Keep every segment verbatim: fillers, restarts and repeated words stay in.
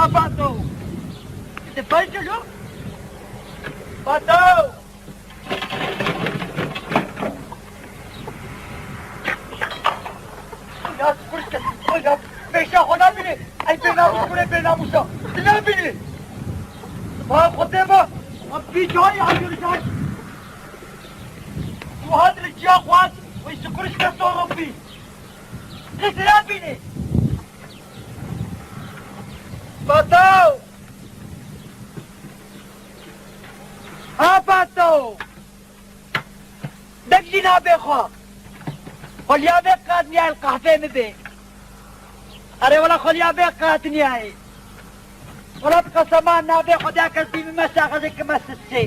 Fato! Te payî çilo? Fato! Ya, sipirişte, ya, pêşa xwe nabînî. Ey bênamûs, kurê bênamûsa. Tu nabînî. Sibaha xwe tê be. Em vî cayî agirî dayî. Tu hat li ciya xwe hat, wî sipirişte soropî. Qîsira bînî. Fato! Ha Fato! Dek jî nabê xwe. Xweliya vê qat niyayê li qehvê min bê. Erê wela xweliya vê qat niyayê. Wela bi qesema nabê xwe diya kes bî min mesta xezê ki me sisê.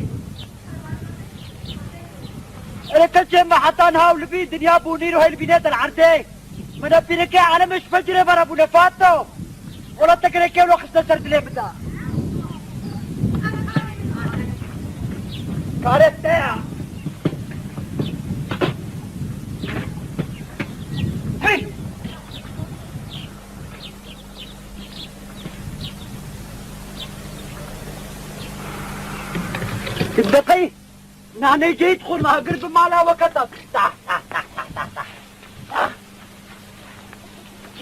Erê keçê me heta niha û li bî dinya bû nîro hê li bînê der erdê. Min e pîrekê alemê ji pecirê ve re bûne Fato. Wela te girê kewlo xiste ser dilê min de. Karê te ya. Hey! Deqey, nanê ceyî dixwin, agir bi mala weke da. Tah, tah, tah, tah, tah, tah. Tah.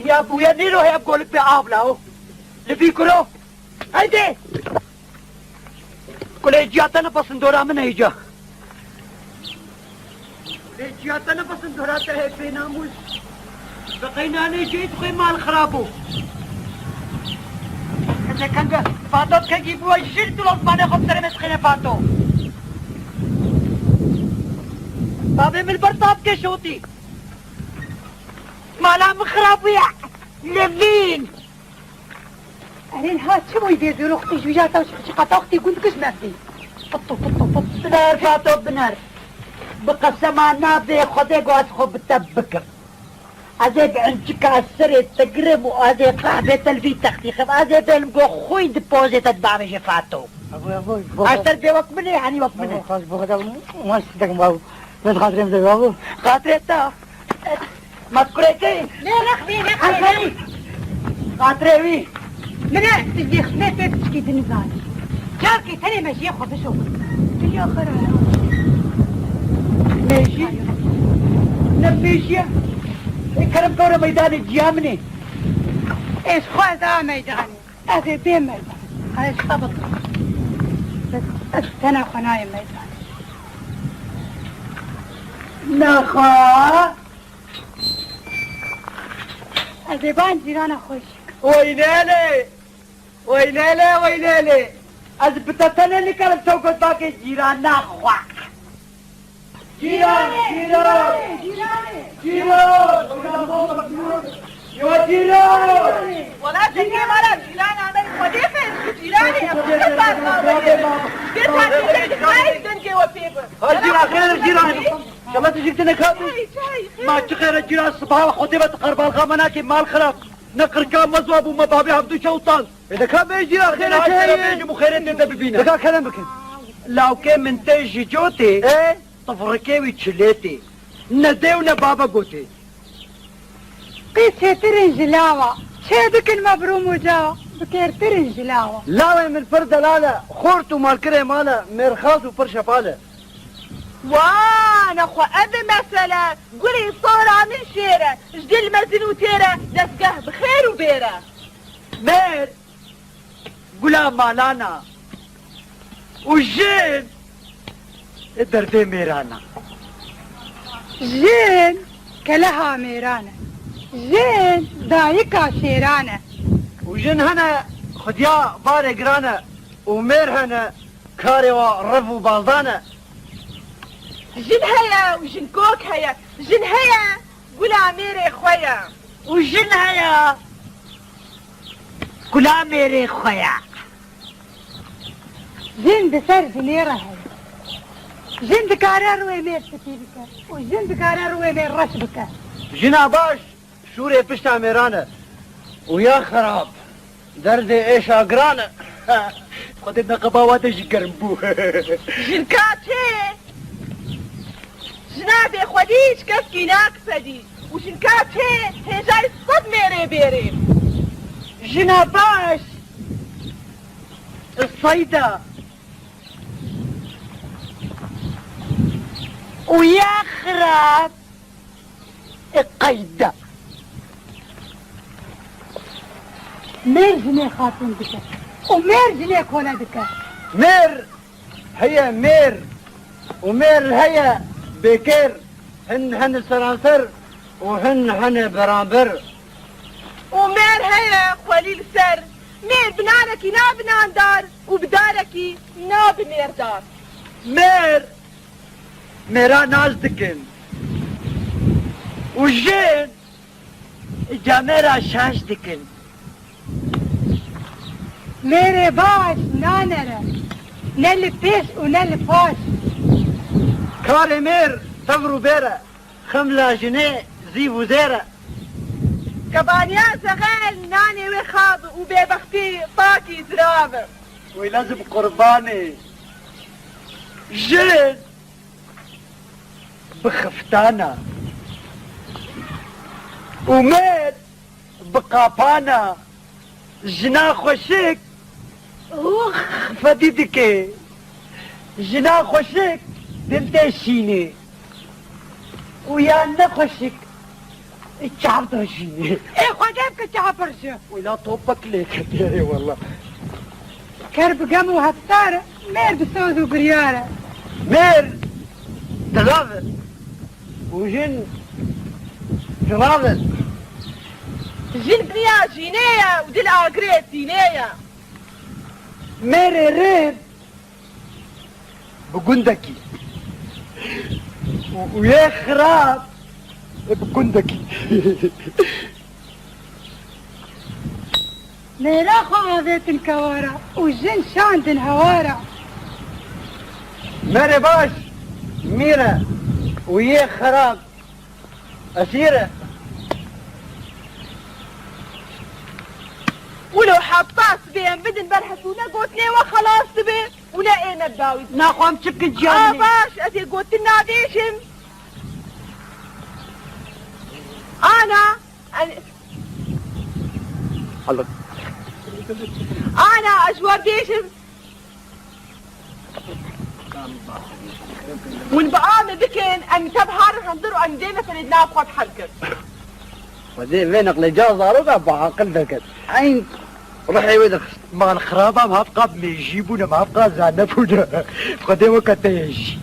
Ya bûye nîro heye golik pê av la o. Li vî kuro. Haydi. Kulê ciya te nepesin dora min heyca. Kulê ciya te nepesin dora te hê bênamûs. Bi qey nanê ceyî dixwê mal xirab o. Eze kenge, Fato kegî bûye jîr tu lozmanê xwe bi serê me dixêne Fato. Babê min li ber tab ke şotî. Mala min xirab bûye. Levîn. Erê niha çi bûyî vê zûrû xwitî ji wî cihata û çi qata xwitî gund kişt merdî. Pito, pito, pito. Biner Fato, biner. Bi qesema navê Xwedê ku ez xwe bi te bikim. Ez ê bi encika serê te girim û ez ê qehvê te li vî textî xim. Ez ê bêlim ku xwî di pozê te dibavêje Fato. Abo, abo, bo-, Ez ser bê wek min ê, henî wek min e. Abo, xas bo xeda, mas dekim abo. Min xatirê min de abo. Xatirê te. Ma kurê kê? Lê rexmî, rexmî. Xatirê wî. Min e, tu zêxmê pê piçkî din zanî. Carkê tenê mejiyê xwe bişo. Dinya xera ya. Mejî? Ne mejî ye. Ê kerem kewre meydanê ciya min ê. Ez xwe ez a meydanê. Ez ê bê meydan. Ez xwe bikim. Ez, ez tena xwe nayê meydanê. Naxa. Ez ê ban cîrana xwe jî. Weylele! Weylele, weylele! Ez bi te tenê nikarim çewkot bakê cîrana xwe. Cîran, cîran! Cîran! Cîran! Yo cîran! Wela dengê me re cîran ame, Xwedê xêr, cîranê em xwe bak ma wê. Bê takî dengê xayî dengê we pê bi. Ha cîran, xêr cîran! Şema tu jî tine katî? Çay, çay, xêr. Ma çi xêr e cîran, sibaha Xwedê ve tu qerbalxa me nakê, mal xirab. Ne qirka me ziwa bû, me bavê hevdu şewtan. Ê, deka bê jîra xêre çê ye. Bêjim û xêrê tê te bibîne. Deka kerem bikin. Lawkê min tê ji cotê, ê? Tufrikê wî çilêtê. Ne dê û ne babe gotê. Qîz çêtir in ji lawa. Çê dikin me bi rûm û cawa. Bi kêrtir in ji lawa. Lawê min pir delal e. Xort û malkirê mal e. Mêrxas û pir şepal e. Wa, nexwe ev e mesele. Gulê sora min şêr e. Ji dil mezin û têr e. Destgeh bi xêr û bêr e. Mêr. Gula malana û jin ê derdê mêrana. Jin keleha mêran e. Jin dayika şêran e. Û jin hene xwediya barê giran e û mêr hene karê wa rev û baldan e. Jin heye û jin kok heye. Jin heye. Gula mêrê xwe ye. Û jin heye. Gula mêrê xwe ye. Jin di ser jinê re heye. Jin dikare rûyê mêr spî bike. Û jin dikare rûyê mêr reş bike. Jina baş şûrê pişta mêran e. Û ya xerab. Derdê êşa giran e. Xwedê neqeba wa de jî germ bû. Jinka çê, jina bêxwedî ji keskî nakipedî û jinka çê hêjayî sed mêrê bêrê. Jina baş Seyda. Û ya xirab. Qeyda. Mêr jinê xatûn dike û mêr jinê kole dike. Mêr heye mêr û mêr heye bêkêr, hin hene seranser û hin hene beramber. Û mêr heye xwelî li ser. Mêr bi nanekî nabe nandar û bi darekî nabe mêrdar. Mêr mêra nas dikin û jin camêra şaş dikin. Mêrê baş nanere, ne li pêş û ne li paş. Karê mêr tevr û bêr e, xemla jinê zîv û zêr e. Kebaniya zexel nanê wê xab û bêbextî pakî zirav e. Wî lez bi qurbanê. Jin bi xiftana û mêr bi qapana. Jina xweşik û fedî dike. Jina xweşik dil tê şînê û ya ne xweşik çav da jînê. Ê Xwedê bike çav pir ji. Wila topek lê ketiye ê wela. Ker bi gem û heftar, mêr bi soz û biryar e. Mêr dilav e û jin cilav e. Jin biniya jînê ye û dil agirê sînê ye. Mêrê rêr bi gundekî û, û yê xirab bi gundekî. Mêra xwe avêtin kewara û jin şandin hewara. Mêrê baş mîr e û yê xerab esîr e. Wilo heta sibê em bidin ber hesû ne gotinê we xelas dibe û ne ê me dawî. Naxwam çi bikin ciya min ê? A baş, ez ê gotin nabêjim. Ana, Ana, ez ji we bêjim. Hûn bi a me bikin, em tev harin hundir û em dê me ferê di nav xwe de hel kin. Xwedê vê neqlê ca zaroka bi aqil derket. Eyn ruhê wê derxist. Mal xiraba em hevqa mêjî bûne, em hevqa zane bûne. Xwedê weke te ye jî.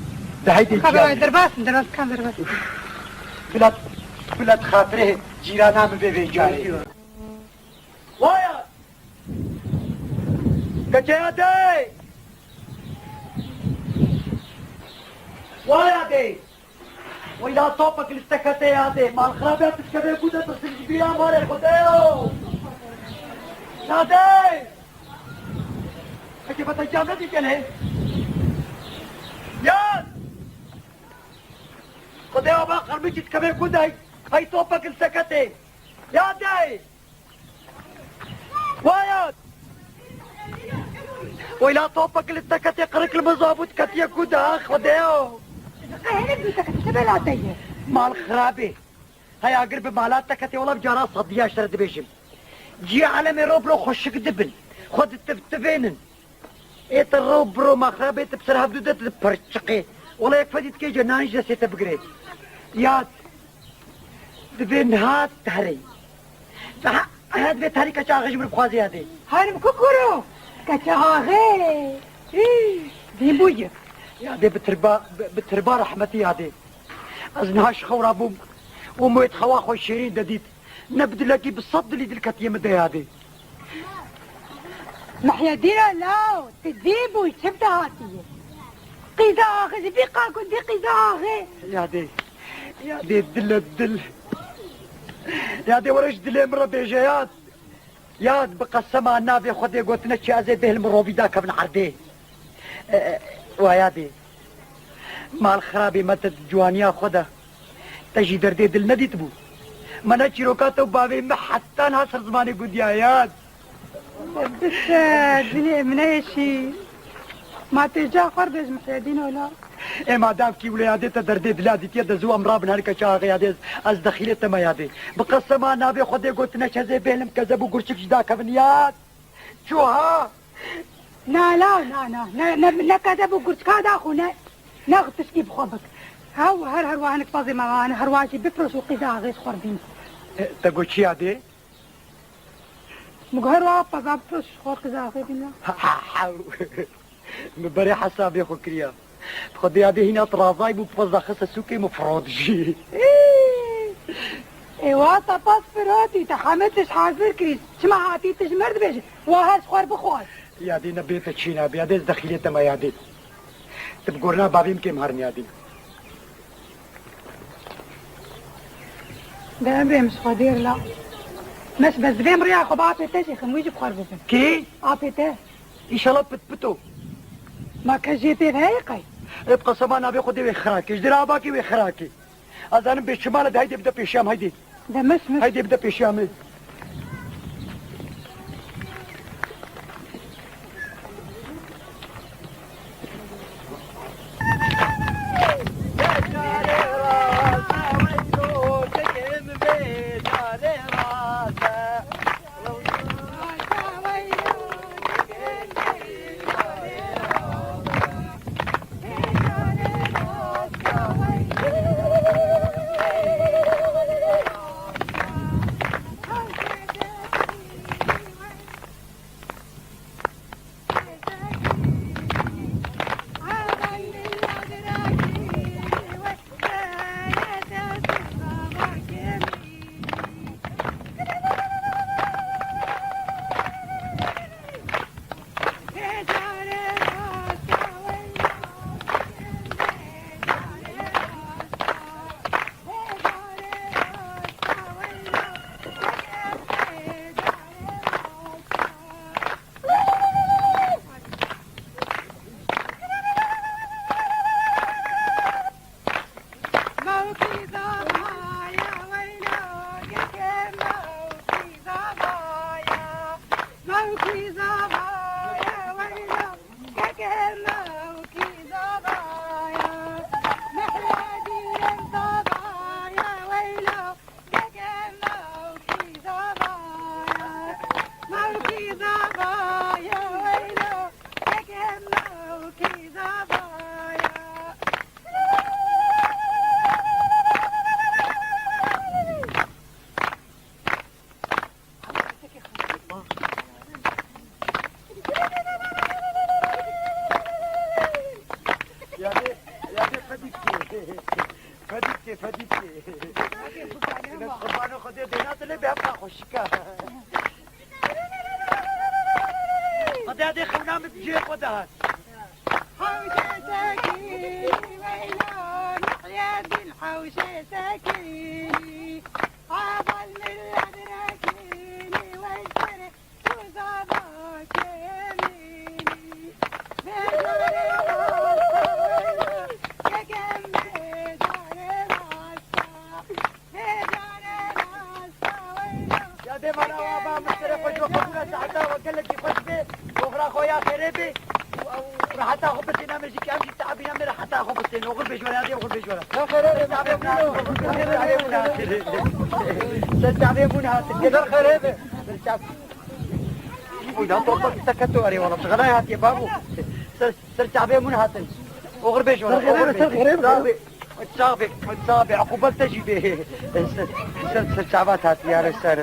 Di heydê ciyanê. Derbas in, derbas, kan derbas. Bila, bila di xatirê cîrana min bê vê carê. Waya! Keçeya dey! Waya dey! Weyla topek li te kete ya dey! Mal xirabe tu dikeve ku de birsin ji bîra mare Xwedê yo! Ya dey! Eke bete cam nedî gele? Ya! Xwedê yo ba xermî tu dikeve ku de? Hey topek li te kete! Ya dey! Wayat! Weyla topek li te ketê, qirik li min zabût ketiye ku de, ha Xwedêyo! Qeherek bi te ketê, çi bela te ye? Mal xirabê. Hey agir bi mala te ketê, wela bi cara sediya ji te re dibêjim. Cihê alemê ro bi ro xweşik dibin. Xwe ditivtivênin. Ê te ro bi ro mal xirabê, tu bi ser hevdû de tu dipirçiqê. Wela yek fedî dikê cenan ji destê te bigirê. Yad. Divê niha tu herê. Aha, aha, divê tarî keça axê ji min bixwazê yadê. Herim ku kuro? Keça axê. Hî, dîn bûye. Yadê bi tirba, bi, bi tirba rehmetî yadê. Ez niha ji xew rabûm û mûyê xewa xwe şêrîn dedît. Ne bi dilekî, bi sed dilî dil ketiye min de yadê. Mihyedîna law, tu dî bûyî, çi bi te hatiye? Qîza axê, ji vî qal gundî qîza axê. Yadê, yadê dile dil. Yadê were ji dilê min re bêje yad. Yad bi qesema navê Xwedê gotine çi ez ê bêhlim rovî dakevin erdê. E, e, wa yadê. Mal xirabê me te di ciwaniya xwe de. Te jî derdê dil nedîtibû. Me ne çîroka te û bavê me heta niha ser zimanê gundiya yad. Bise, dilê min neyêşî. Ma tê ca xwe re bêj Mihyedîn ola. Ê madam kî wile yadê te derdê dila dîtiye de zû em rabin herike çaxê yadê ez, ez dexîlê te me yadê. Bi qesema navê Xwedê gotine çezê bêhlim kezeb û gurçik ji dakevin yad. Çû ha. Na, la, na, na, ne, ne, ne kede bi gurçka da xwe, ne, ne tişkî bi xwe bik. Hew, her, her wa hinek pezê me, her wa jî bifiroş û qîza axê ji xwe bîn. E, te got çi Yadê? Min got her wa peza bifiroş ji xwe qîza axê bîn. Ha, ha, ha. Min berê hesabê xwe kiriya. Xwedê Yadê hîna tirazay bû, peza xiste sûkê min firot jî. Ê, ê, wa te pez firotî, te hemî tişt hazir kirî. Çima hatî tu ji mir dibêjî? Wa her ji xwe bixwar. Yadê ne bê te çê nabe, Yadê ez dexîlê te me Yadê. Tu bi gorina bavê min kêm herin Yadê. De em rê min ji xwe dêr la. Mes, bes divêm rêya xwe bi apê te jî xim, wî jî bi xwe bibin. Kê? Apê te. Înşallah pit pit o. Ma ke jê tê de heye qey? Ê bi qesema navê Xwedê wê xirakê. Ji dira abakê wê xirakê. Ez zanim bê çimale de, heydê bide pêşiya min, heydê. De mis, mis. Heydê bide pêşiya min. Yadê, yadê fedîkê. Fedîkê, fedîkê. Bes qurbanê Xwedê dêna dilê bê hevka xweşika. Xwedê yadê xewna min cihê xwe de hat. Hewşê sekînî weylo, Mihyedîn hewşê sekînî. Heval millet rekînî, wey serê tu zava kemînî. Bêjarê rasta weylo, kekem bêjarê rasta. Bêjarê rasta weylo. Ya dê mala wa ba min sere xwe jo qebûl e, saeta we gelekî xweş bê. Oxira xwe ya xêrê bê. Û ew reheta xwe bitîne, me jî ki em jî teabîne, me reheta xwe bitîne. Oxir bê ji we re, ya dê oxir bê ji we re. Ya xêrê bê, ser çavê bûn hatin. Ser çavê bûn hatin. Ser xêrê bê. Ser çav-, Oy, da top bak, te keto erê wala. Çiqedar hatiye babo. Ser, ser çavê bûn hatin. Oxir bê ji we re. Ser xêrê bê, ser xêrê bê. Sağ bê. Sax bê, sax bê, eqûbel te jî bê. Ser, ser, ser çavat hat yare ser.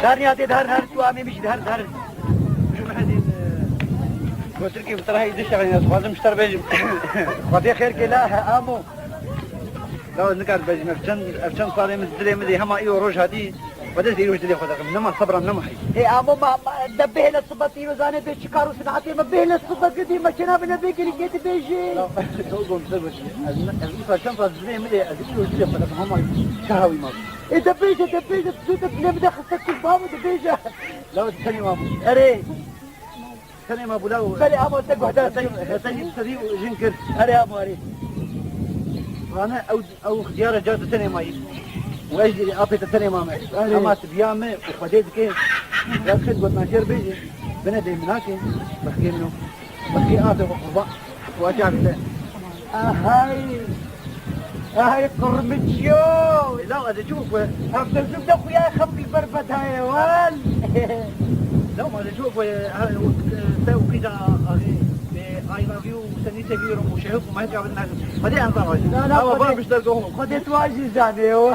Dar ya dê dar, dar, tu amê min jî dar, dar. Gotirkî bi tirahî dişexin, ez xwazim ji te re bêjim. Xwedê xêr ke la, he, amo. La ez nikar bêjim, ev çend, ev çend salê min dilê min de hema îro roj hatî. Xwedê ez îro ji dilê xwe dixim. Nema sebra min, nema heyî. Ê, amo ma, ma, de bêhne sibet îro zanê bê çi kar û sinatê me bêhne sibet gidî me çêna bine bê girîngê dibêjê. La, ew gom te gotiye. Ez, ez îsa çend sal dilê min de ez îro ji dilê xwe dixim. Hema çi hawî ma. Ê, de bêje, de bêje, tu de dilê min de xiste kul babo de bêje. La, tenê ma bû. Erê. Tenê ma bû law. Belê, amo te guhdar. Te, te serî û jin kir. Erê, amo, erê. Rane ew, ew xiyara car di tenê ma yî. Û ez jî apê te tenê ma me. Erê. Ema tu biya me û Xwedê dike. Ya xêr gotina jêr bêjî. Bine dê min nake. Bexkê min o. Bexkê apê xwe qurban. Wa çavê te. Ahay! Ahay qurmiçiyo! Law ez ê çi bikwe? Ev dizim de xuya xepî ber bedayê wan. Law Hadi çok böyle, ha, o, e, te o kıza, e, I love you, seni seviyorum, o şey yok, Mehmet abi, Xwedê em zan. Na, na, Ama Xwedê, ben bir şey yok. Xwedê tu ajî zanê, o.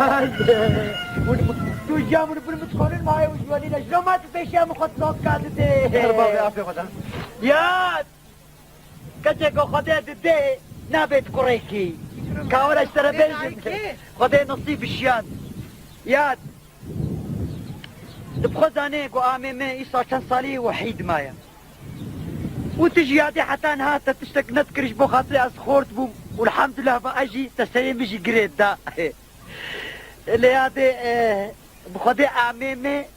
Tu cam bunu bunu mutkolun ma ew jwalî le, jina ma tu pêşiya min xwe tlok kadide. Her bavê afê Xwedê. Ya! Keçeke Xwedê dide, nabêt kurekî. Ka were ji te re bêjim. Xwedê nasîb şiyand. Yad. Tu bi xwe zanê ku amê me îsa çend salî wehîd maye. Û tu jî yadê heta niha te tiştek nedikir ji bo xatirê ez xort bûm. Û elhamdulillah va ez jî te serê min jî girê da. Lê yadê, e, bi Xwedê amê me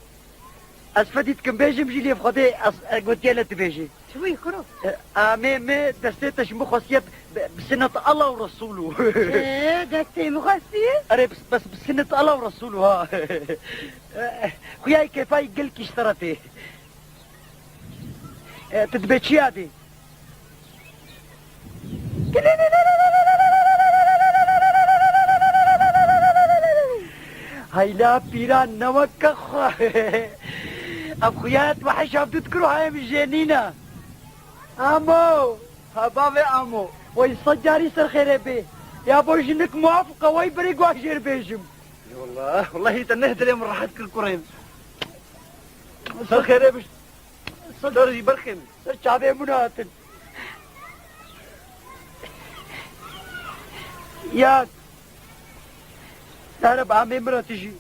Ez fedî dikim bêjim jî lê bi Xwedê ez, e, gotiye le tu bêjî. Çi bûyî kuro? E, amê min destê te ji min xwestiye bi, bi sinet Allah û Resûlû. Ee, destê min xwestiye? Erê, bes, bes bi sinet Allah û Resûlû ha. E, xuyayê kêfayî gelkî ji te re tê. E, tu dibê çi yadê? Heyla pîran ne weke xwe. Ev xuya tu weheş ev dû dikir û hayê min jê nîne. Amo! Ha bavê Amo! Wey sed carî ser xêrê bê. Ya bo jinik muafik e, wey berê guh jêr bêjim. Eyvallah, wellahî te neh dilê min rehet kir kurê min. Ser xêrê bişt. Ser jî berxê min. Ser çavê min hatin. Ya, ya Reb, amê min re tu jî.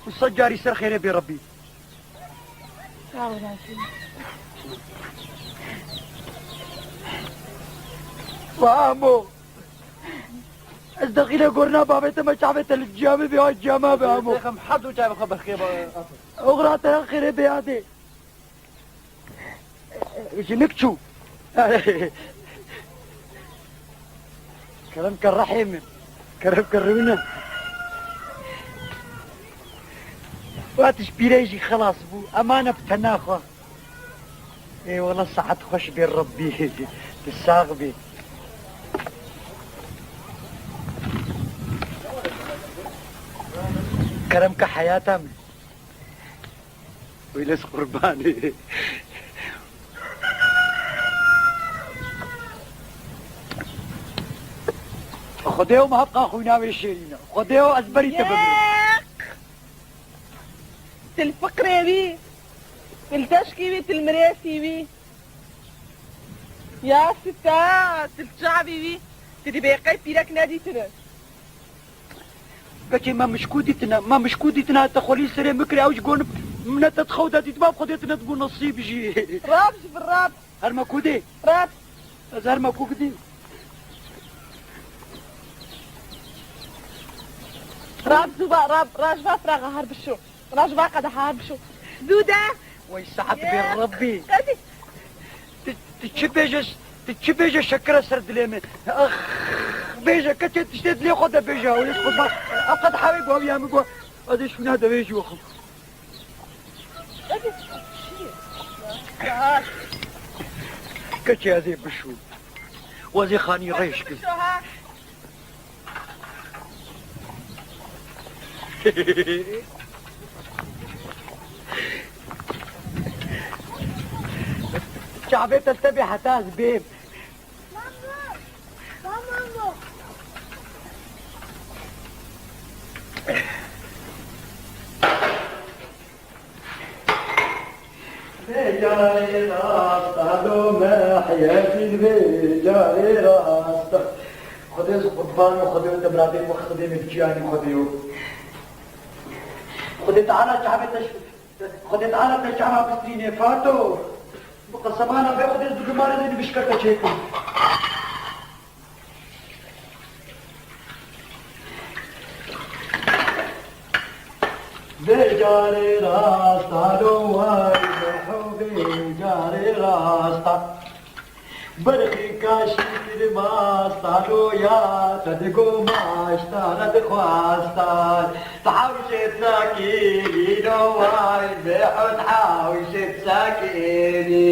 Û sed carî ser xêrê bê Rebbî. Sağ ol, Raşid. Wa amo. Ez dexîle gorina bavê te me çavê te li ciya min bê, ay ciya me be amo. Zêxem her du çavê xwe berxê ba. Oxira te xêrê bê yadê. Jinik çû. Kerem ke rehê min. Kerem ke rûne. Wa tu ji pîrê jî xelas bû. Emane bi tena xwe. Ê wela saet xweş bê Rebbî. Tu sax bî. Kerem ke heyata min. Wî les qurbanê. Xwedê û me hevqa xwîna wê şêrîn e. Xwedê û ez berî te bimirim. Yek! Til fiqrê wî, til teşkî wî, til mirêsî wî. Ya sita, til çavî wî, tu dibê qey pîrek nedîtine. Keçê me mişkû dîtine, me mişkû dîtine, te xwelî serê min kire, ew ji gon min ne te di xew de dîtibam, Xwedê tu nedibû nesîb jî. Rab ji bi rab. Her me ku dê. Rab. Ez her me ku gidî. Rab zû ba, rab, raj va firaxa her bişo. Raj va qedeha her bişo. Zû de. Wey saet bê Rebbî. Hadi. Tu, tu çi bêje, tu çi bêje şekire ser dilê min. Ax, bêje, keçê tiştê dilê xwe de bêje. Wê xwe ba, ev qedeha wê guha ya min guha. Ez ê şûna de wê jî wexim. Hadi. Keçê ez ê bişûm. Û ez ê xanî rêj kim. Çavê te tevê heta ez bêm. Vê carê rast a, lo Mehyedîn, vê carê rast a. Xwedê ez qurban û Xwedê û te miradê xwe xidê me çiyanî Xwedê yo. Xwedê Teala çavê te, Xwedê Teala te çava bistrînê Fato. Bi qesemana vê Xwedê ez bi gumanê dê nivişka te çêkim. Vê carê rast a, lo way meho, vê carê rast a. Berxî kaşî kirmasta, lo ya te digo maşta, ne dixwasta. Te hewşê sakînî, lo way meho, te hewşê sakînî.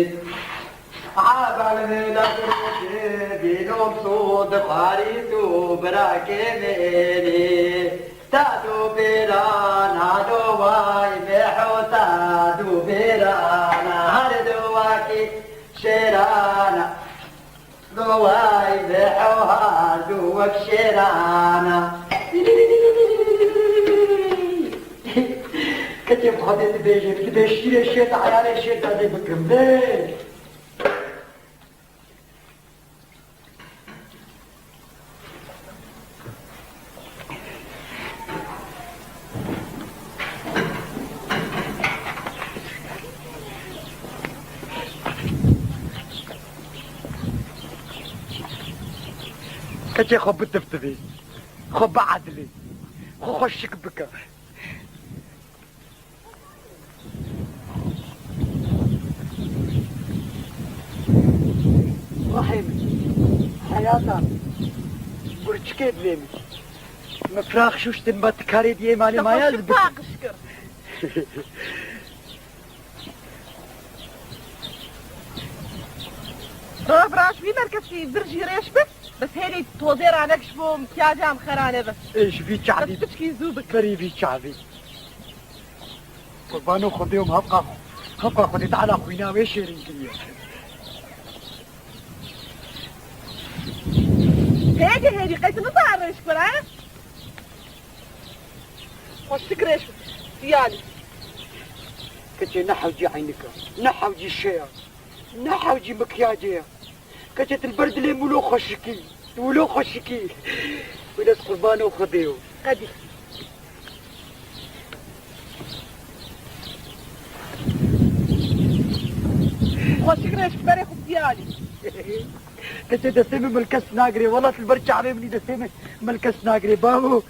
Aba li vê derdê bînom sod xwarî tu birakê mêrî. Ta du bêra nado way meho, ta du bêra Way be hewhal û wek şêrana. Keçê bi Xwedê dibêje, dibê şîrê şêr de eyarê şêr de dê bikim. Bê. Keçê xwe bitiftivê, xwe biedilê, xwe xweşik bike. Ruhê min, heyata min, gurçikê dilê min. Min firaq şûştin, ma tu karê diyê malê maya ez bikim. Roj bi roj vî merkezî vir jî rêş bi, bes hêlî tozê ranek ji bo mikiyaja em xera nebe. Ê, ji vî çavî. Bes piçkî zû bik. Berî vî çavî. Qurbano Xwedê û hevqa, hevqa Xwedê Teala xwîna wê şêrîn kiriye. Hêdî, hêdî, qey tu nizanin rêş kir, he? Xweşik rêş bik, diyalî. Keçê ne hewcî eynik e, ne hewcî şê ye, ne hewcî mikyacê ye. Keçê tu li ber dilê min wilo xweşikî, tu wilo xweşikî. Wilo ez qurbano Xwedê yo. Qedî. Xweşik rêş bik berê xwe diyalî. Keçê destê min milkes nagirê. Wela tu li ber çavê min î destê min milkes nagirê. Bavo.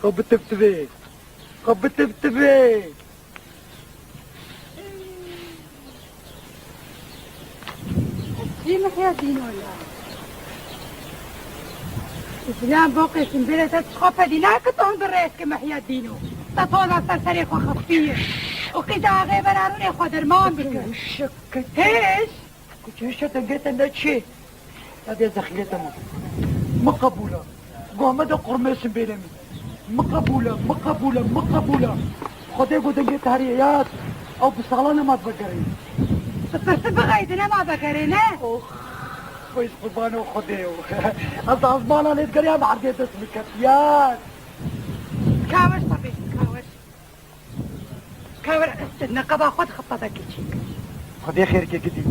Xwe bitiftivê. Xwe bitiftivê. Çi Mihya Dîno ya? Zilam boqê simbêlê te çixo pedî nake, ton bi rêz ke Mihya Dîno. Te tona ser serê xwe xefiye. Û qîza axê verarûnê xwe derman bike. Hêş! Kuçê şete gete ne çi? Ya dê zexîlete min. Mi qebûl e. Goh me de qurmêsin bêrê min. Mi qebûl e, mi qebûl e, mi qebûl e. Xwedê got dengê tarî ye yad. Ew bi salan e ma vegerê. Tu pirsi bixeydine ma vegerê ne? Ox. Xwez qurbano Xwedê yo. Ez azmana lê digeriyam erdê dest min ket yad. Kaweş tabi, kaweş. Kawer ez neqeba xwe dixepetekî çêk. Xwedê xêrkê gidî.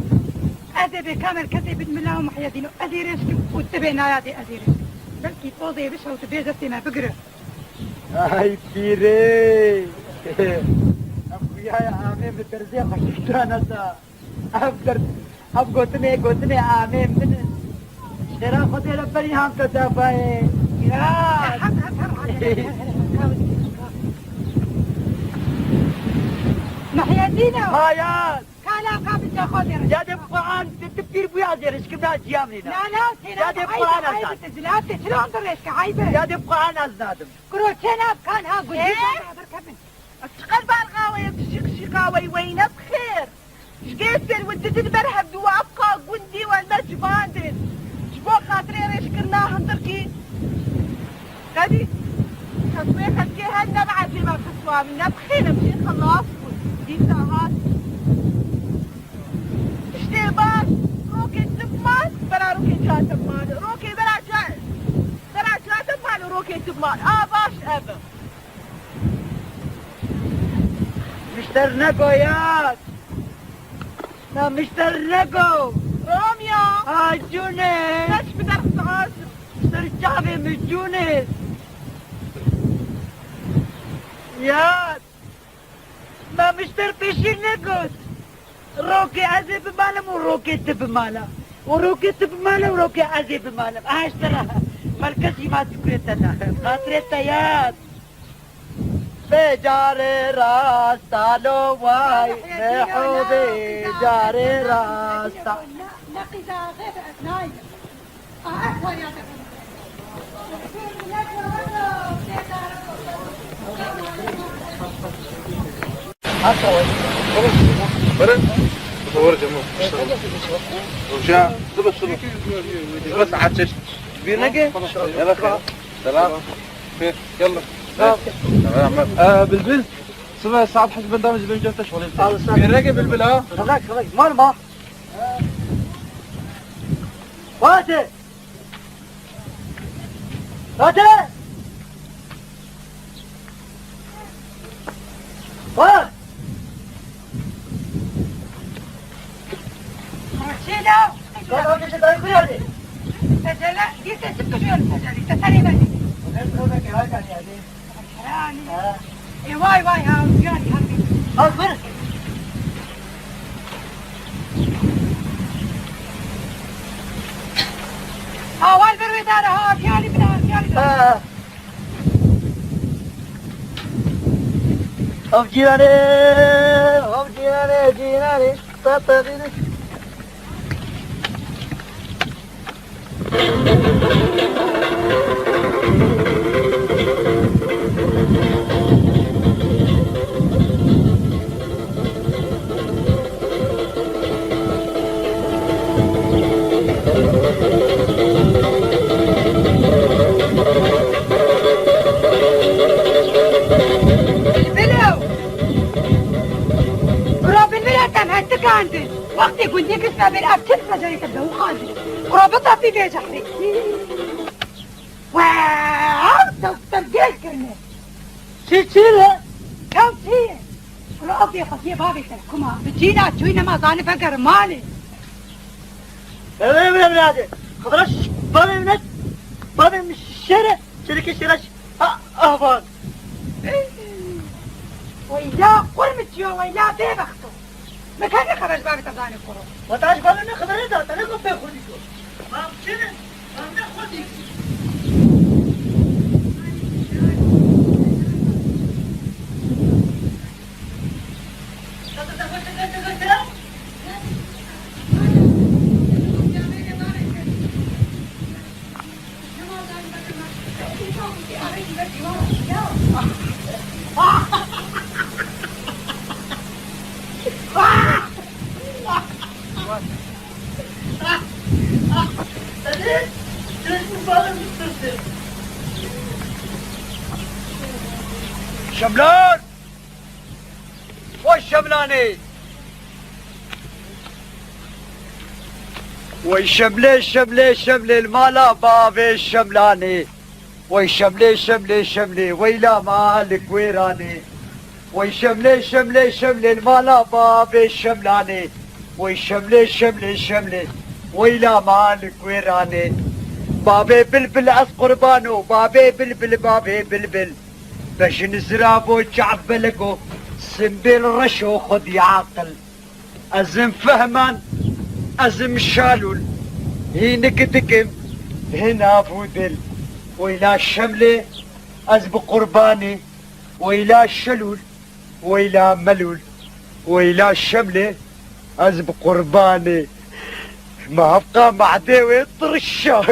Ez ê bê kamer kesê bid mila û Mihyedîn û ez ê rêz kim û tu bê nayadê ez ê rêz kim. Belkî pozê bişew tu bê destê me bigire. Ay pîrê! Ev xuyaya amê bi derzê xwe şiştane da. Ev der, ev gotinê, gotinê amê min in. Şêra Xwedê re berî ham te dabayê. Ya. Hem, hem, hem, hem. Mihyedîn e. Hayat. Kala ka bi ca Xwedê re. Ya de Quran, tu, tu pîr bûya zêrişkirina ciya min e. Na, na, têna. Ya de Quran ez zan. Zilam te çira tu rêşke, aybe. Ya de Quran ez nadim. Kuro çêna kan ha gulî. Ee? Kan ha derkevin. Ez çiqas barxaweyim, tu şiq şiqaweyî weyîne bi xêr. Ji gê sêr û didin ber hevdû û evqa gundî û enda civan dên. Ji bo xatirê rêşkirina hindirkî. Qedî. Qeswê xelkê her ne bi ezê me qeswa min, ne bi xêr em jê xelas bûn. Dîsa hat. Tiştê baş, rokê tu bi mal, bera rokê ca te bi mal. Rokê bera ca, bera ca te bi mal û rokê tu bi mal. A baş ev e. Mişter neko yar. Na mişter neko. Ramya. Ha cûnê. Kaç bir ders az. Ser çavê mi cûnê. Yar. Ma mişter pêşî negot. Rokê ez ê bimalim û rokê tu bimala. Û rokê tu bimale û rokê ez ê bimalim. Aha ji te re melkesî ma dikurê te de. Xatirê te yad. Bê carê rasta lo way, bê hobê carê rasta. Bere. Doğru canım. Ya, dur bak, dur bak. Şurada saat çeş. Bir ne ki? Ya bak. Selam. Yalla. Selam. Ee, Bilbil. Sıra saat hesben damız ben cevte şöyle. Bir ne ki Bilbil ha? Kalak, kalak. Mal ma. Fatih! Fatih! Bak! Şêla! Bak, bak, işte, ben kuyardayım. Tecele, bir de çık kızıyorum tecele. İşte sen yemedin. Ben burada kira geldi. Yani. Ha. E, vay, vay, ha, yani, ha. Al, buyur. Ha, vay, bir, bir tane, ha, yani, bir daha, yani, bir daha. Ha. Ev cîranê, ev cîranê, cîranê, ta ta dînê. Bilbilo! Kuro bilbile te me tikandin. Wextê gundî kişme bir ev çi disecerî te bewxandin. Kuro bitepî bêje. Wow! Doktor gel kirine. Çi çi le? Kew çi ye? Kuro ev bêxwediyê bavê te kuma. Bi cîna çûyne ma zanî veger malê. Ev, ev, ev, ev, ev. Xwedra ş-, bavê min e, bavê min şêr e, çêlekê şêr e ş-, a, avan. Weyla qurmiçiyo, weyla bêbexto. Min kengî xeber ji bavê te zanî kuro. Weta ji bavê min xeber neda, te ne ku pê xwe dîko. Bav çi ne? Bav ne xwe dîko. Şemlan! Wey Şemlanê! Wey Şemlê, Şemlê, Şemlê li mala bavê Şemlanê. Wey Şemlê, Şemlê, Şemlê, weyla ma li Kuêranê. Wey Şemlê, Şemlê, Şemlê li mala bavê Şemlanê. Wey Şemlê, Şemlê, Şemlê, weyla ma li Kuêranê. Bavê bilbil ez qurbano, bavê bilbil, bavê bilbil. Bejin ziravo çav belego, simbêl reşo xwedî aqil. Ez im fehman, ez im şalûl, hînik dikim hinav û dil. Weyla Şemlê ez bi qurbanî, weyla şelûl, weyla melûl, weyla Şemlê ez bi qurbanî. Ma hevqa mehdê wê tirşa.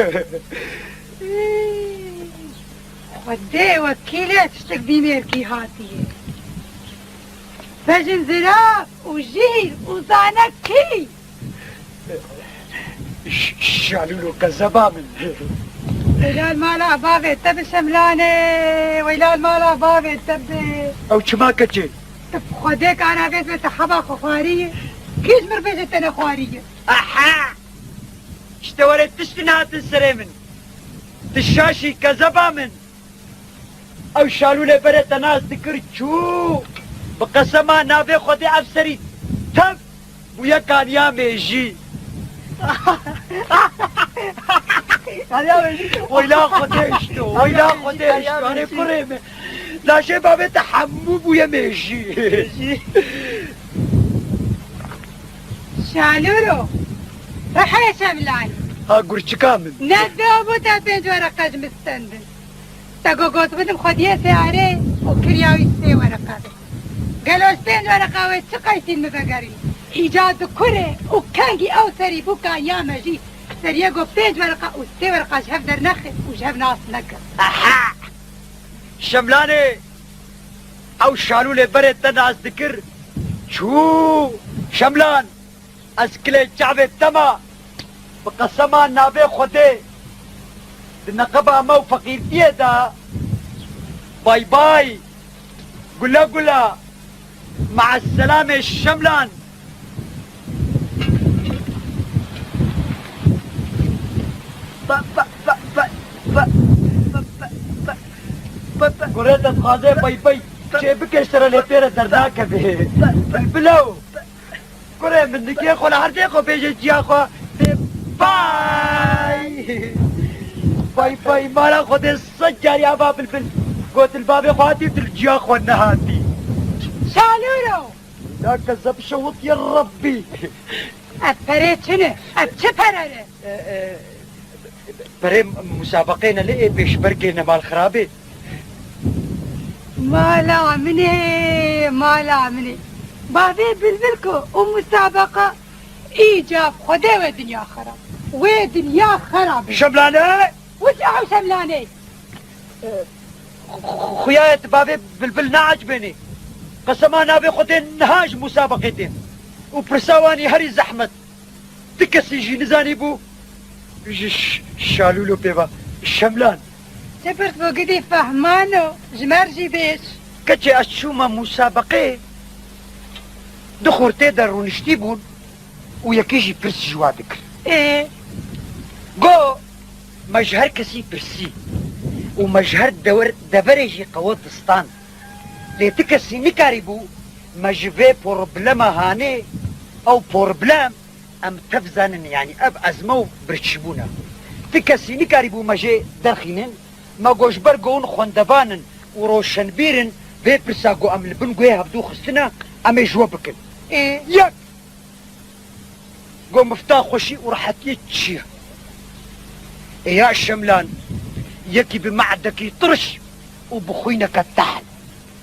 Xwedê wekîlê tiştek bî mêrkî hatiye. Bejin zirav û jîr û zane kî? Ş-, şalûlo kezeba min. Weyla li mala bavê te bi Şemlanê, weyla li mala bavê te bi. Ew çima keçê? Tu bi Xwedê kana vê be te heba xwe xwarî ye. Kî ji mir bêje te nexwarî ye? Aha! Ji te were tiştin hatin serê min. Tu şaşî kezeba min. Ew şalûlê berê te nas dikir çû. Bi qesema navê Xwedê ev serî tev bûye kaniya mêjî. Kaniya mêjî. Weyla Xwedê eşto, weyla Xwedê eşto. Anê kurê min. Laşê bavê te hemû bûye mêjî. Şalûro, rihê Şemlanê. Ha gurçika min. Ne bê bû te pênc wereqa ji min stendin. Te go got bidim xwediyê seyarê û kiriya wî sê wereqa be. Gelo ji pênc wereqa wê çi qeysîn min vegerî? Îca di kurê û kengî ew serî bû ka ya me jî seriyê go pênc wereqa û sê wereqa ji hev dernexe û ji hev nas neke. Aha! Şemlanê ew şalûlê berê te nas dikir. Çû Şemlan, ez kilê çavê te ma, bi qesema navê Xwedê, di neqeba me û feqîrtiyê de, bay bay, gule gule, me'eselamê Şemlan. Kurê te dixwaze pey pey çê bike, ji te re lê pê re dernakeve. Bilbilo. Kurê min, nikê xwe li erdê xwe bêje ciya xwe. Bê bay. Pey pey mala xwe dê sed carî ava bilbil. Got li bavê xwe hatî, tu li ciya xwe nehatî. Şalûro! Ya kezeb şewitiye Rebbî. Ev perê çi ne? Ev çi pere ne? E, e, perê musabeqê ne lê ê pêşbergê ne mal xirabê. Mala min ê, mala min ê. Bavê bilbil ku û musabeqa îca bi Xwedê wê dinya xirab. Wê dinya xirab. Şemlane! Wisa ew Şemlane! Xu-, xu-, xuya ye tu bavê bilbil neecibênê. Qesema navê Xwedê niha ji musabeqê tên. Û pirsa wanî herî zehmet. Ti kesî jî nizanîbû ji ş-, şalûlo pê ve. Şemlan. Çi pirs bû gidî fehmano, ji me re jî bêj. Keçê ez çûme musabeqê, du xortê de rûniştî bûn û yekî jî pirs ji wa dikir. Ê. Go, me ji her kesî pirsî û me ji her dewer-, deverê jî qewet distand. Lê ti kesî nikarîbû me ji vê problema hanê, ew problem em tev zanin, yanî ev ezme û birçîbûn e. Ti kesî nikarîbû me jê derxînin, me got ji ber ku hûn xwendevan in û roşenbîr in, vê pirsa ku em li bin guhê hevdû xistine, em ê ji we bikin. Ê. Yek! Go mifta xweşî û rehetiyê çi ye? Ê ya Şemlan, yekî bi me'dekî tirş û bi xwîneke tehl.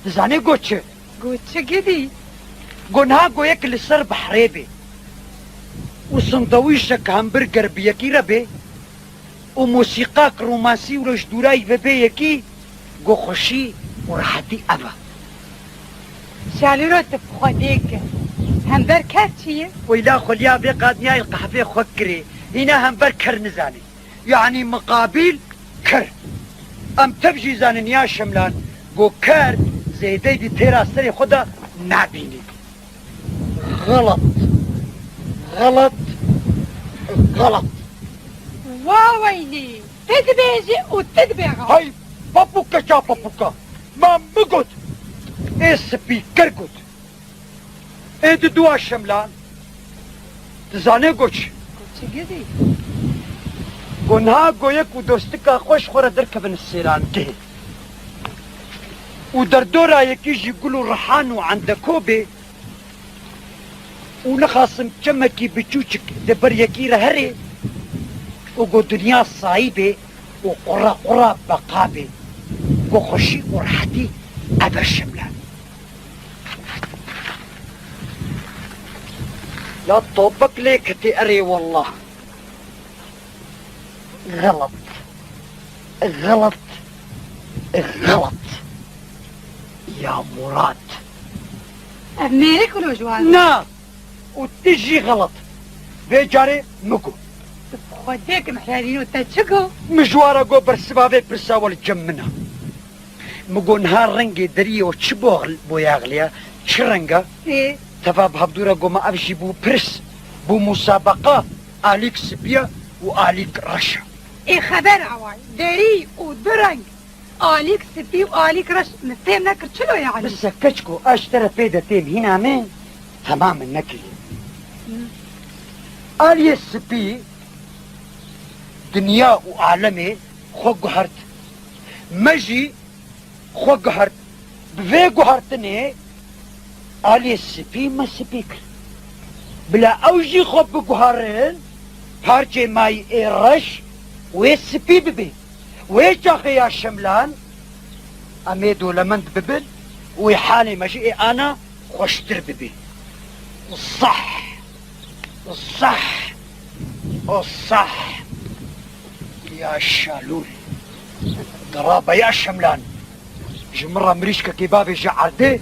Dizanê go çi? Go çi gidî? Go niha go yek li ser behrê bê û sandewîşek hamburger bi yekî re bê û mosîqak romansî û re ji dûrayî ve bê yekî, go xweşî û rehetî ev e. Şalûro, tu bi Xwedê kir. Hember ker çi ye? Weyla xweliya vê qadniyayê li qehvê xwe kirê. Hîna hember ker nizanê. Yanî miqabîl ker. Em tev jî zanin ya Şemlan, go ker zêdeyî di têra serê xwe de nabînî. Xelet. Xelet. Xelet. Wa weylî! Ti dibêjî û ti dibêxa. Hey, papûka ça papûka! Ma min got! Ê spîker got! Ê di dua Şemlan! Dizanê go çi? Go çi gidî? Go niha go yek û dostika xwe ji xwe re derkevin sêrangehê. Û derdora yekî jî gul û rihan û endeko bê. Û nixasim çemekî biçûçik di ber yekî re herê û go dinya sayî bê û qura qura beqa bê. Go xweşî û rehetî ev e Şemlan. Ya topik lê ketê erê wallah. Xelet. Xelet. Xelet. Ya Murat. Ev mêrik wilo ji wan. Na! Û tu jî xelet. Vê carê min got. Tu bi Xwedê kim Heyalîno, te çi got? Min ji wan re got bersiva vê pirsa we li cem min e. Min got niha rengê deriyê we çi bo-, boyaxliya, çi reng e? Ê. Teva bi hevdû re got me ev jî bû pirs, bû musabeqa, alîk spî ye û alîk reş e. Ê xeber away, derî û du reng, alîk spî û alîk reş, min fêm nekir çilo ye Elî? Bise keçko, ez ji te re pê de têm hîna min, hema min nekiriye. Hı. Aliyê spî dinya û alemê xwe guhert. Me jî xwe guhert. Bi vê guhertinê aliyê spî me spî kir. Bila ew jî xwe biguherin, parçê mayî ê reş wê spî bibê. Wê çaxê ya Şemlan em ê dewlemend bibin û ê halê me jî ê ana xweştir bibê. Sah! Sah! O sah! Ya Şalûl! Dirabe ya Şemlan! Ji min re mirîşkekê bavêje erdê,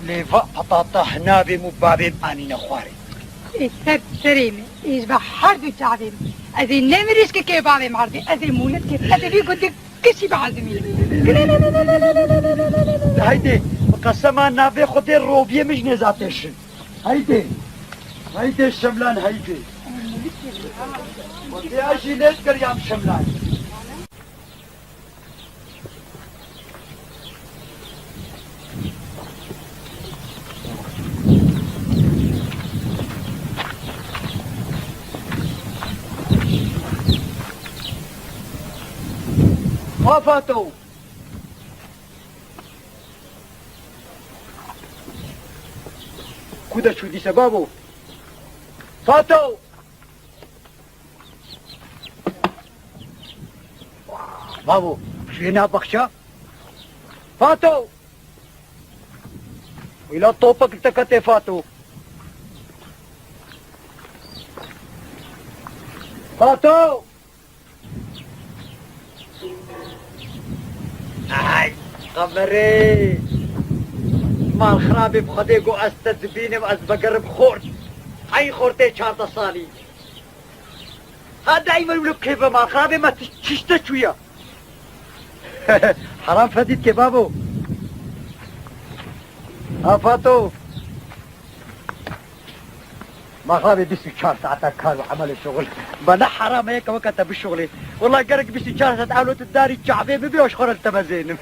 lê va petata hinavêm û bavêm anîne xwarê. Ê ser serê min, ê ji ber her du çavê min. Ez ê ne mirîşkekê bavêm erdê, ez ê mûlikê, ez ê vî gundê kişî biezimînim. Heydê, bi qesema navê Xwedê robiyê min ji nêza têşin. Heydê, heydê Şemlan heydê. Xwedê ez jî lê digeriyam Şemlan. Fato! Ku de çû dîse babo? Fato! Babo, çûyê nav baxça? Fato! Wîla topek li te ketê Fato. Fato! Ay, Qemerê! Mal xirabê bi Xwedê got ez te dibînim, ez vegerim xort. Ey xortê çardeh salî. Ha dayî me wilo kêfe mal xirabê me ti-, çişte çûye. Heram fedî dike babo. Ha Fato. Maxabê bîst û çar saeta kar û emelê şuxul. Ba ne heram e ke weke te bişuxulê. Wela gerek bîst û çar saet ewlo tu darî çavê bibî, ew ji xwe re li te mezênim.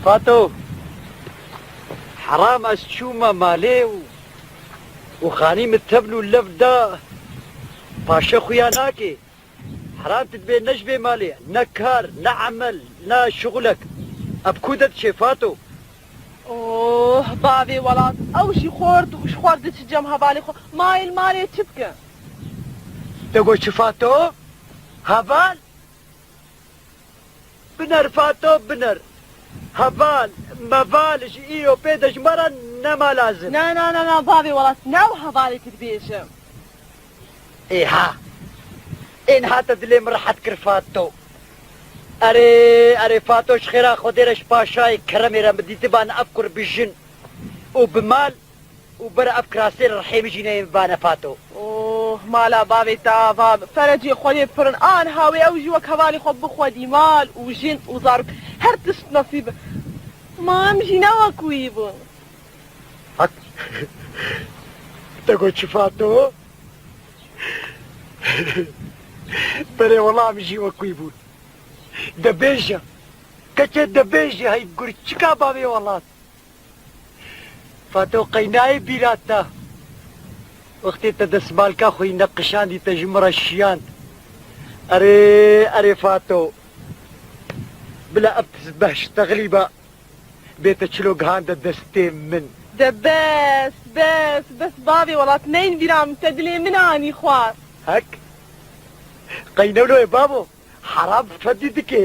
Fato, heram ez çûme malê û, û xanî min tevl û lev da, paşe xuya nake. Heram tu dibê ne ji vê malê, ne kar, ne emel, ne şuxulek. Ev ku de diçê Fato? Oh, bavê welat, ew jî xort û ji xwe diçe cem hevalê xwe. Ma ê li malê çi bike? Te got çi Fato? Heval? Biner Fato, biner. Heval, meval ji îro pê de ji me re nema lazim. Na, na, na, na, bavê welat, ne ew hevalê tu dibêje. Ê ha! Ê niha te dilê min rehet kir Fato. Erê, erê Fato, ji xêra Xwedê re, ji paşayê keremê re min dîtiba ne ev kur bi jin û bi mal û bera ev kirasê li rihê min jî neyê min vane Fato. Oh, mala bavê te ava be. Ferecê Xwedê pir in. Aniha wê ew jî wek hevalê xwe bixwedî mal û jin û zarok. Her tişt nesîb be. Ma em jî ne wek wî bûn. Hak. Te got çi Fato? Berê wela em jî wek wî bûn. De bêje. Keçê de bêje hey gurçika bavê welat. Fato qey nayê bîra te. Wextê te destmalka xwe yî neqişandî te ji min re şiyand. Erê, erê Fato. Bila ev tizbeh ji texlî be. Bê te çilo gihande destê min. De bes, bes, bes bavê welat, neyên bîra min, te dilê min anî xwar. Hek? Qey ne wilo ye babo? Heram fedî dike.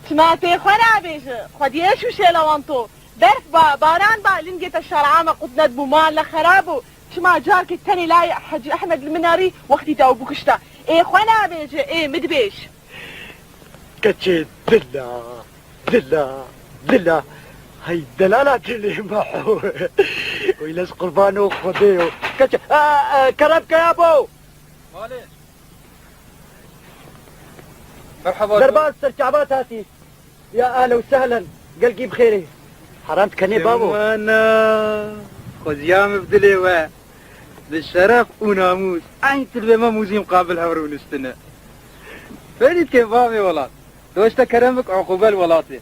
Çima tê xwe nabêje? Xwediyê şûşê lewanto. Berf ba, baran ba, lingê te şer'a me qut nedibû, mal ne xerab bû. Çima carkê tenê layê Hecî Ehmed li min nerî, wextî te ew bikuşta. Ê xwe nabêje, ê min dibêj. Keçê dila, dila, dila. Hey delala dilê me ho. Wî lez qurbano Xwedê yo. Keçê, a, a, kerem ke yabo. Malê. Merhaba. Derbas ser çavat hatî. Ya ehlen û sehlen. Gelkî bi xêrê. Heram dikenê babo. Semana. Xweziya min bi dilê we. Bi şeref û namûs. Eyn tilbê me mûzî muqabil hev rûniştine. Fêrî dike bavê welat. Doşte kerem bik uqûbel welatê.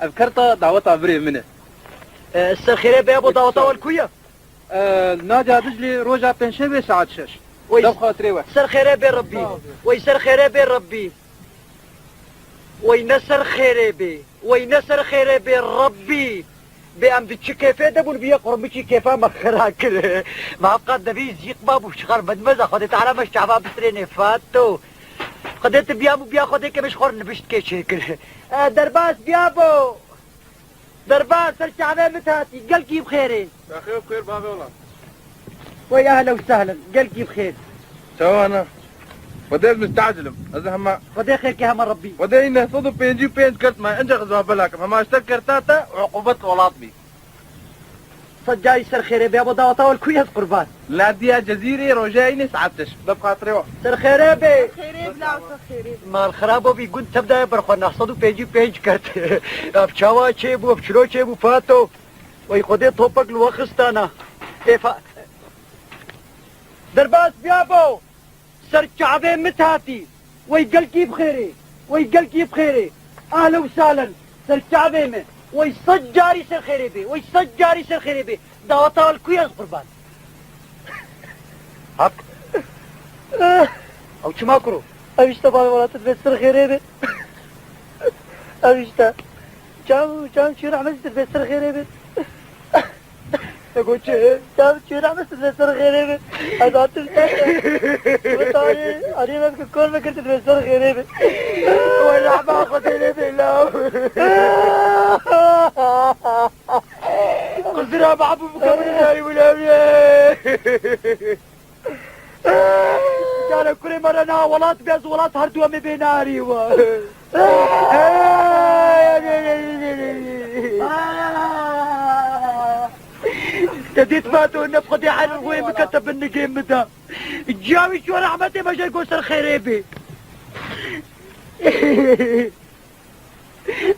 Ev kerta daweta birê min e. E, ser xêrê be bo daweta wel ku ye? E, naca Diclê roja pêncşemê saet şeş. Wey, dev xatirê we. Ser xêrê bê Rebbî. Sağ ol. Wey ser xêrê bê Rebbî. Wey ne ser xêrê bê. Wey ne ser xêrê bê Rebbî. Bê em di çi kêfê de bûn, bîye qurmiçî kêfa me xira kir. Me hevqa devî zîq ma bû, şixar me dimeza. Xwedê Teala me ji çava bitirênê Fato. Xwedê tu biya bû, biya Xwedê ke me ji xwe re niviştkê çêkir. E, derbas biya bo. Derbas ser çavê min hatî, gelkî bi xêrê. Bexê û xêr bavê welat. Wey ehlen û sehlen, gelkî bi xêr. Çawa ne? Xwedê ez mistacil im. Ez hema Xwedê xêr ke hema Rebbî. Xwedê neh sed û pêncî û pênc kert me, enca xizma bela kim. Hema ji te kerta te û uqûbet welat bî. Sed carî ser xêrê bê, bo daweta wel ku ye ez qurban. Ladiya Cezîrê rojayê înê saet şeş. Be bi xatirê we. Ser xêrê bê. Xêrê bila, ser xêrê bê. Mal xirabo bî, gund tev daye ber xwe, neh sed û pêncî û pênc kert. Ev çawa çêbû, ev çilo çêbû Fato. Wey Xwedê topek li we xistana. Ê Fa-, derbas biya bo. Ser çavê min hatî. Wey gelkî bi xêrê. Wey gelkî bi xêrê. Ehlen û sehlen. Ser çavê min. Wey sed carî ser xêrê bê. Wey sed carî ser xêrê bê. Daweta wel ku ye ez qurban. Hak. Ew çima kuro? Ev işte bavê welat, tu dibê ser xêrê be. Ev işte. Çav, çav çû rehmet, tu dibê ser xêrê be. Te got çi? Çav çû rehmet, tu dibê ser xêrê be. Ez hatim ser te. Wê tarî, arî me bike, kol me kir, tu dibê ser xêrê be. Wê rehma Xwedê lê bê law. Qizira mahbûb bike min nayî wî lawiye. Cara kurê me re niha welat be, ez welat her du em ê bê narî we. Te dît Fato, ne bi Xwedê her wê min kete bin nigê min de. Ciya wî çû rehmetê me jê got ser xêrê bê.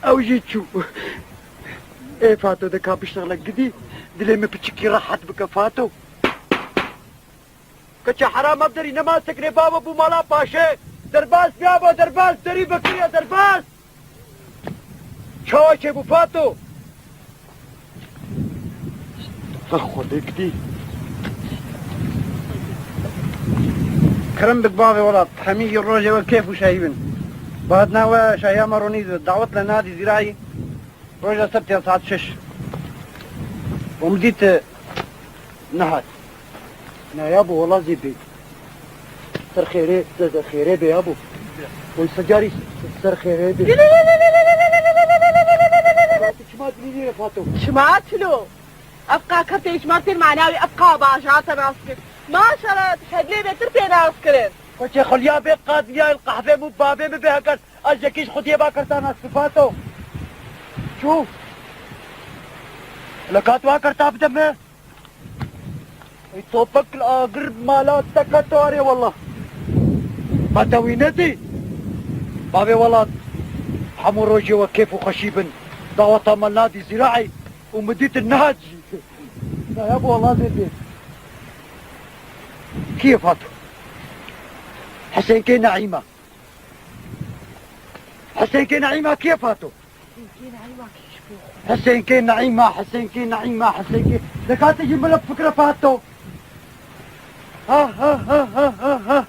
Ew jî çû. Ê Fato, de ka biştexle gidî, dilê min piçikî rehet bike Fato. Keçê heram ev derî nema sekinê bava bû mala paşê. Derbas biyaba derbas, derî vekiriya derbas. Çawa çêbû Fato? Xwedê gidî. Kerem bik bavê welat, hemî yê rojê we kêf û şahî bin. Bi hatina we şahiya me ronî dawet le nadî zîrayî. Roja sebtê saet şeş. Û min dît, e, nehat. Na yabo, wela zê bê. Ser xêrê, ser, ser xêrê bê yabo. Û secarî ser xêrê bê. Çima dilî nêre Fato? Çima çilo? Ev qa kertê ji me tên manawî ev qa bajar te nas kir. Maşallah, xedlê bêtir tê nas kirin. Koçê xulya bê qadiyayê qehvê mû babê min bê hekert. Ez yekî ji xwediyê ba kerta nas kir Fato. Çû. Leka tu a kerta bide min. Ey topek li agir mala te ket warê wela. Ma te wî nedî? Bavê welat, hemû rojê we kêf û xweşî bin. Daweta me nadî zîraî û min dîtin nehat jî. Na yabo wela zê bê. Kî ye Fato? Hesênkê Neîma. Hesênkê Neîma kî ye Fato? Hesênkê Neîma kî ji bo? Hesênkê Neîma, Hesênkê Neîma, Hesênkê. Deka tu jî min re fikre Fato. Ha, ha, ha.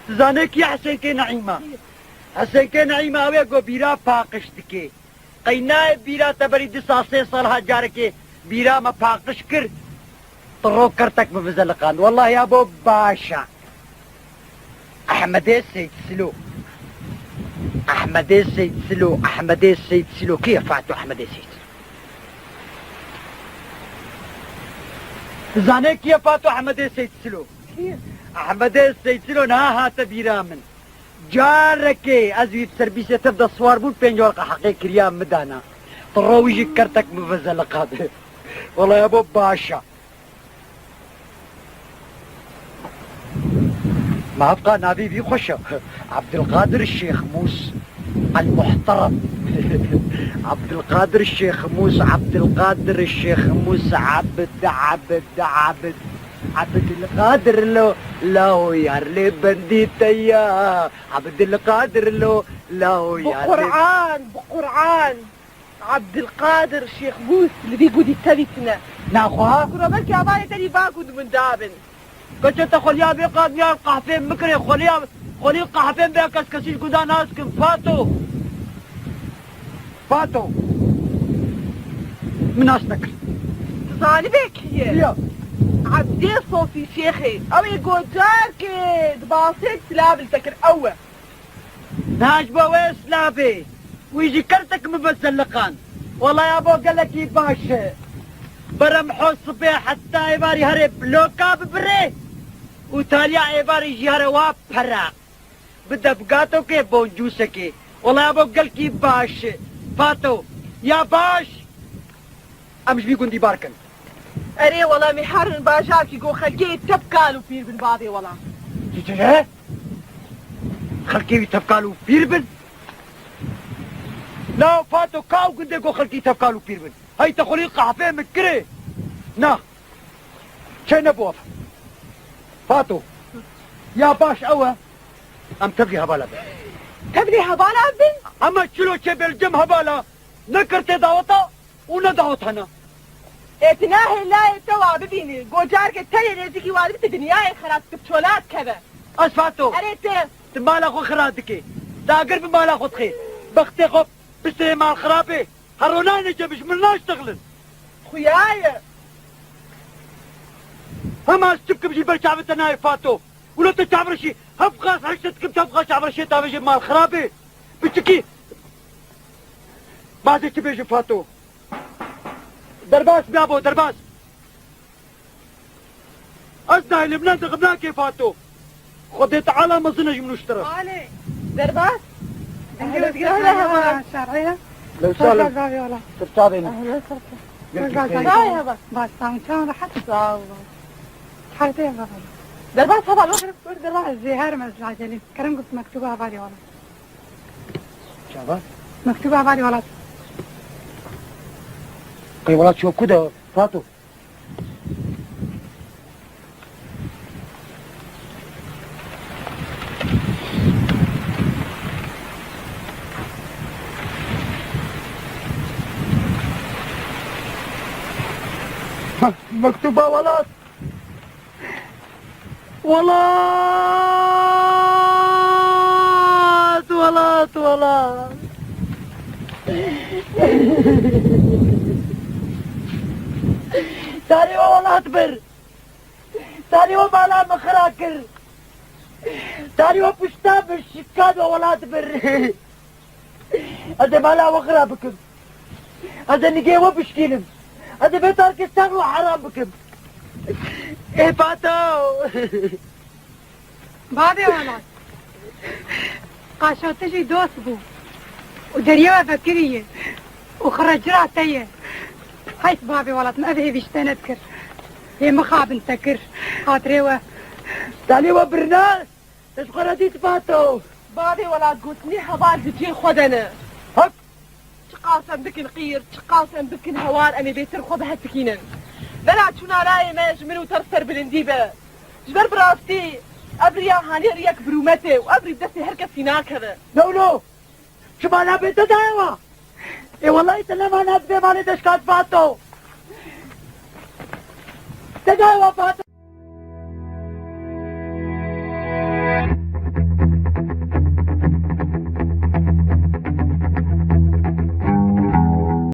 Tu zanê kî ye Hesênkê Neîma? Kî ye? Hesênkê Neîma ew ye ku bîra paqij dike. Qey nayê bîra te berî du sal, sê sal ha carekê bîra me paqij kir. Tu ro kertek min vizeliqand. Wellahî yabo baş e. Ehmedê Seyîd Silo. Ehmedê Seyîd Silo, Ehmedê Seyîd Silo. Kî ye Fato Ehmedê Seyîd Silo? Tu zanê kî ye Fato Ehmedê Seyîd Silo? Kî ye? Ehmedê Seyîd Silo niha hate bîra min. Carekê ez wî bi serbîsê te de siwar bûm, pênc werqa heqê kiriya min dana. Tu ro wî jî kertek min vizeliqand. Wela yabo baş e. Ma hevqa navê vî xweş e. Ebdilqadir Şêxmûs El Muhterem. Ebdilqadir Şêxmûs, Ebdilqadir Şêxmûs, Ebd, Ebd, Ebd. Ebdilqadir lo, laho yar lê bendî te ya. Ebdilqadir lo, laho Bi yar lê Qur'an, bi Qur'an. Ebdilqadir Şêxmûs li vî gundî tevî tune. Naxwe? Kuro belkî hevalê te jî va gund min dabin. Keçê te xweliya vê qadiyar qehpê min kirê, xweliya, xwelî qehpê min bê kes kesî ji gundan nas kim, Fato. Fato. Min nas nekir. Tu zanibê kî ye? Ya. Ebdê Sofî Şêxê. Ew ê ku carkê di basê silav li te kir, ew e. Na ji bo wê silavê, wî jî kertek min vizeliqand. Wela yabo gelekî baş e. Berem ho sibê heta êvarî herê bloka bibirê û taliya êvarî jî here wa pera. Bide bi gatokê boncûsekê. Wela yabo gelkî baş e. Fato, ya baş. Em ji vî gundî bar kin. Erê wela, em ê herin bajarekî ku xelkê wî tevkal û pîr bin bavê wela. Çi çi ye? Xelkê wî tevkal û pîr bin? Na Fato, ka ew gundê ku xelkê wî tevkal û pîr bin? Hey te xwelî qehpê min kirê. Na. Çê nebû ev. Fato. Ya baş ew e. Em tevlî hevala bin. Tevlî hevala bin? Ema çilo çê bê li cem hevala. Nekir tê daweta û ne dawet hene. Ê tu nahê layê te wa bibînî. Go carke tenê nêzîkî wa dibî tu dinyayê xerab dikir çola dikeve. Ez Fato. Erê tu. Tu mala xwe xira dikê. Tu agir bi mala xwe dixê. Bextê xwe bisê mal xirabê. Hero nayne cem ji min naştexilin. Xuya ye. Hema ez çi bikim jî ber çavê te nayê Fato. Wilo te çavreşî hevqas heşte dikim, hevqas çavreşê tavê jê mal xirabê. Piçikî. Bazê çi bêjim Fato. Derbas babo, derbas. Ez dahilê min dixim nake Fato. Xwedê Teala mezin e ji min û ji te re. Alê, derbas. Dengê wezgirtina heva. Şer'e. Lewşa lewşa. Bavê wala. Sirça bêne. Ehlen sirça. Gel kî. Vay heva. Baş, sağ ol, çawan rehet. Sağ ol. Herde ya baba. Derbas heva, lo, derbas. Ez jê herim, ez acelîm. Kerem guft mektuba hevalê wala. Çava? Mektuba hevalê wala. Qey wala ço ku de, Fato? Mektuba welat. Welat, welat, welat. Tarî we welat bir. Tarî we mala min xira kir. Tarî we pişta min şikand we welat bir. Ez ê mala we xira bikim. Ez ê nigê we bişkînim. Ez ê vê tarkê sax û heram bikim. Ê Fato! Bavê welat. Qaşo tu jî dost bû. Û deriyê we vekirî ye. Û xiracira te ye. Heyf bavê welat, min ev hêvî ji te nedikir. Hê mixabin te kir. Xatirê we. Salê we birna. Te ji xwe re dît Fato. Bavê welat gotinê heval di cihê xwe de ne. Hak. Çiqas em bikin qîr, çiqas em bikin hewar, em ê bêtir xwe bi hev bikînin. Bela çûna layê me ji min û te re serbilindî be. Ji ber bi rastî ev riya hanê riyek bi rûmet e û ev rî bi destê her kesî nakeve. Lewlo! Çima nabê te daye wa? Ê wellahî te nema nadibê malê de şikand Fato. Te daye wa Fato.